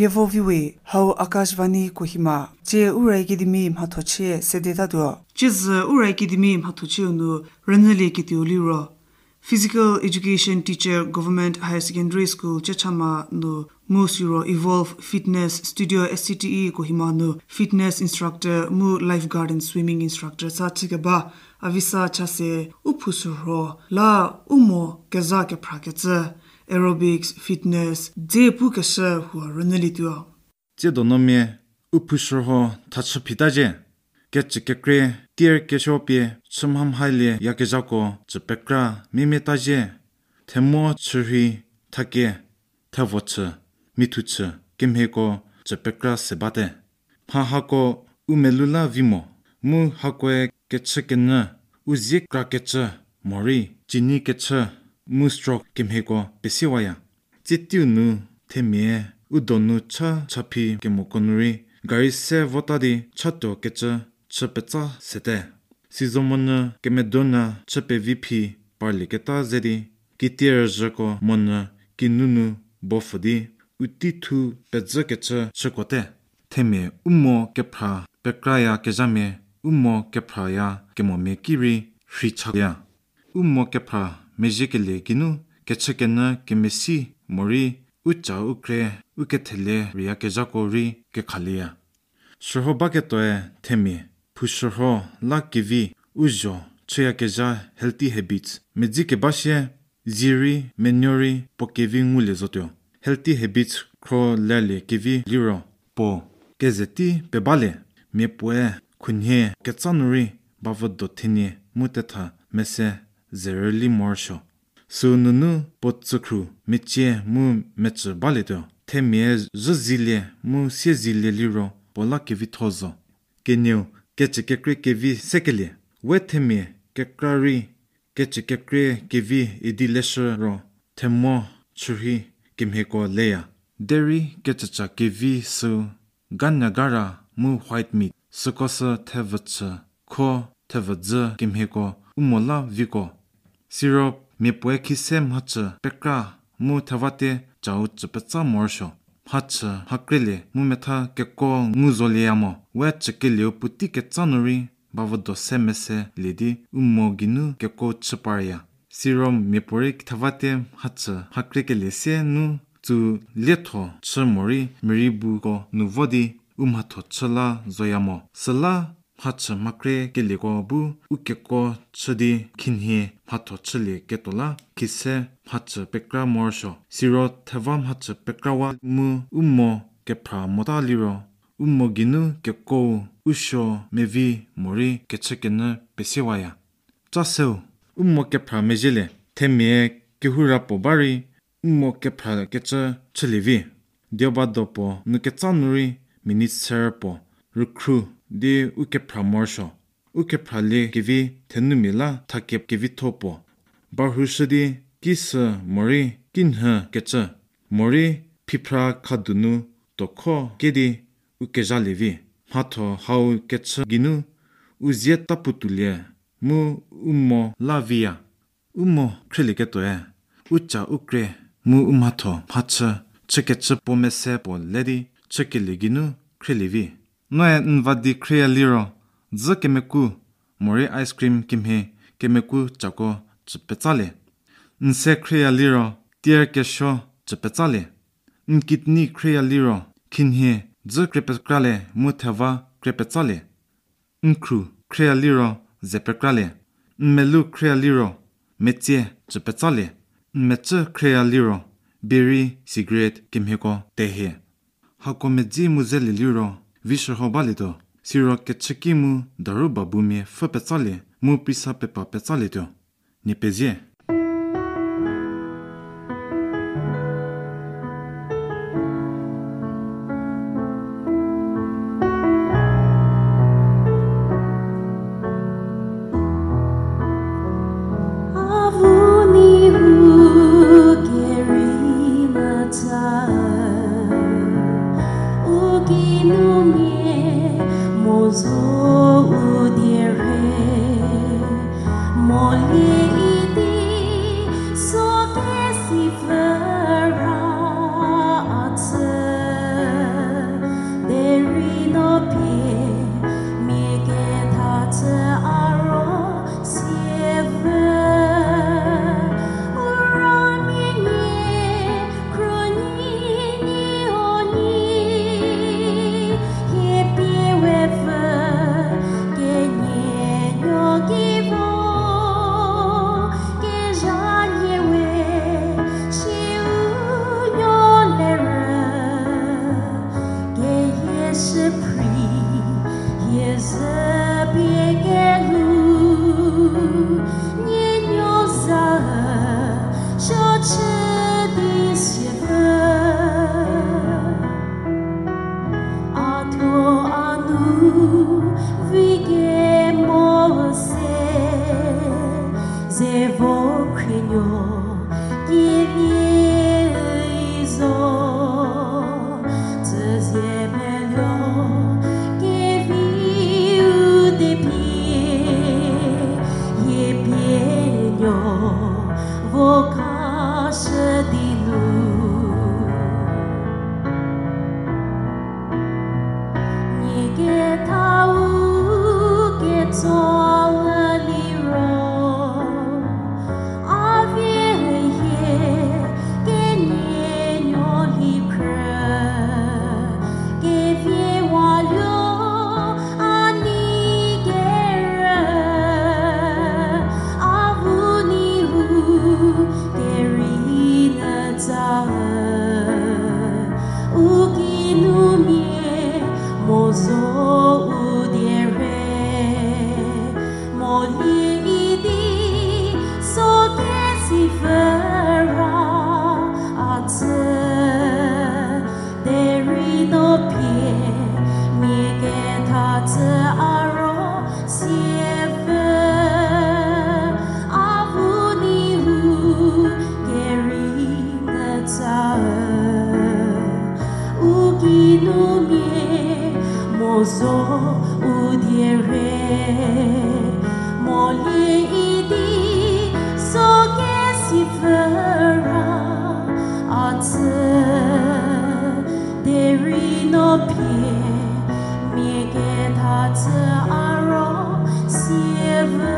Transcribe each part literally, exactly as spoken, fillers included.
Kevo viwe, hau Akashvani Kohima. Tsie Ura Academy mhathochie sedetatuo. Tsiezhü Ura Academy mhathochieu nu rünyülieketuo liro, Physical Education Teacher, Government Higher Secondary School, Chechama nu mu siro Evolve Fitness Studio, S C T E, Kohima nu fitness instructor mu lifeguard and swimming instructor sa chükeba Avisa Chase u phushürho la u mo kezha kephrakecü, aerobics, fitness, dze pukeshü huo rünyülietuo. Tsiedonomia u phushürho thachü phita zhie. Kecükekrie tier kesuo pie chü mhamhailie yakezhako cü pekra miemieta zhie. Themo chürhi, thake, thevo chü, mithu chü kemhieko cü pekra se bate. Mha hako u melou la vi mo, mu hakoe kechükenyü, u zie krakecü, morei cini kechü, mu stroke kemhieko pesiewaya. Tsietiu nu themia u donu cha chaphi kemoko nu rei gari se vota di chatuo kecü chü petsa sete. Sizomonyü kemedonya chü pevi phi parlieketa ze di, kitie rüzhüko monyü kinunu bopfü di, u tei thu pezhükecü chükote. Themia u mo kephra pekrayakezhamia u mo kephraya kemomia ki rei rhei chaya. U mo kephra mezhiekelie geinu kechükenyü kemesi morei u ca u kre u kethele riyakezhako rei kekhalieya. Shürho baketuoe themia, phushürho la kevi u zho chüyakezha healthy habits medzi keba sie, zie rei menuo rei puo kevi ngulie zotuo. Healthy habits khro lerlie kevi liro, puo keze tei pebalie, mia puoe khunhie ketsa nu rei bavüdo thenie mu tetha mese zerüli morosuo. Süu nunu puo tsükhru mecie mu mecü balietuo. Themia zhüzilie mu siezilie liro puo la kevitho zo. Kenieu, kecükekrie kevi sekelie. We themia kekra rei kecükekrie kevi idi leshü ro themo chürhi kemhieko leya. Derei kecüca kevi süu ganyagara mu white meat, süko sü thevü chü, kho, thevü dzü kemhieko u mo la viko. Siro mia puoe khise mhachü pekra mu thevate cau cü petsa morosuo. Mhachü mhakrelie mu metha kekuo ngu zolieya mo, we cükelieu puotei ketsa nu rei bavüdo se mese lie di u mo geinu kekuo chü parya. Siro mia puorei thevate mhachü mhakrekelie sie nu tsu lietho chü morei merei buko nu vo di u mhatho chü la zoya mo. Süla mhachü mhakrekelieko bu u kekuo chü di khinhie mhatho chülie ketuo la khise mhachü pekra morosuo. Siro theva mhachü pekrawa mu u mo kephra mota liro, u mo geinu kekuou u suo mevi morei kechükenyü pesiewaya. Ca seu, u mo kephra mezhielie, themia kehou ra puo ba rei u mo kephra kecü chülie vi. Diobado puo nu ketsa nu rei minute ser puo rükhru di u kephra morosuo. U kephralie kevi thenumia la thakep kevitho puo. Barhushü di kisü morei kinhü kecü, morei phiphra khadu nu tuokho ke di u kezhalie vi. Mhatho hau kechü geinu u zie taputulie mu u mo la viya. U mo khrelieketuoe, u ca u kre mu u mhatho mhachü chükecü puo mese puo le di chükelie geinu khrelie vi. Noe n va di khrieya liro, dzü kemeku, morei ice cream kemhie kemeku cako cü petsalie. N se khrieya liro, tier kesuo cü petsalie. N kidney khrieya liro, khinhie dzü kre pekralie mu theva kre petsalie. N khru khrieya liro, ze pekralie. N melou khrieya liro, metsie cü petsalie. N mecü khrieya liro, biri, cigarette kemhieko tehie. Hako medzi mu zelie liro, vi shürho balietuo, siro kechüki mu daru babumia pfhü petsalie mu prisa pepa petsalietuo. Nie pezie. Avuni u kerei na ca, u kinu mia mo zo u die rhe, molie idi Kevi zo, tsüzie penuo, keviu tepie, hie pie nuo, vo khashü di nu. Nie kethau ketso liro, a vie hie kenie nuo lhi phrü, kevie wa luo a ni kerü, a vu ni hu kerei nyü tsa, u kinumia mo zo u die rei, molie idi so kesipfü ra a tsü, derei no pie mia ketha chü a ro siepfü, a vu ni hu kerei nyü tsa, u kinumia mo zo u die rei, molie idi so kesipfü ra a tsü, derei no pie mia ketha chü a ro siepfü.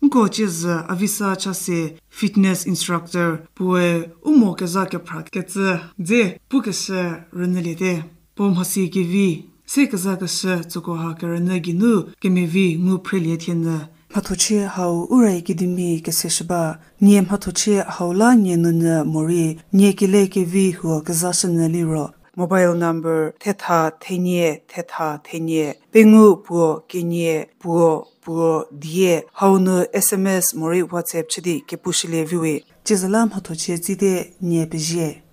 Nko ciezü Avisa Chase, fitness instructor, puoe u mo keza kephra kecü dze pukeshü rünyüliete. Puo mhasi kevi se kezakeshü tsüko ha kerünyü geinu kemevi ngu phrelie thienyü. Mhathochie hau Ura Academy keseshü ba, nie mhathochie hau la nie nunyü morei nie kele kevi huo kezashünyü liro, mobile number thetha thenie thetha thenie pengou puo kenie puo puo die hau nu S M S morei WhatsApp chü di kepushülie viwe. Ciezü la mhathochie tsite, nie pezie.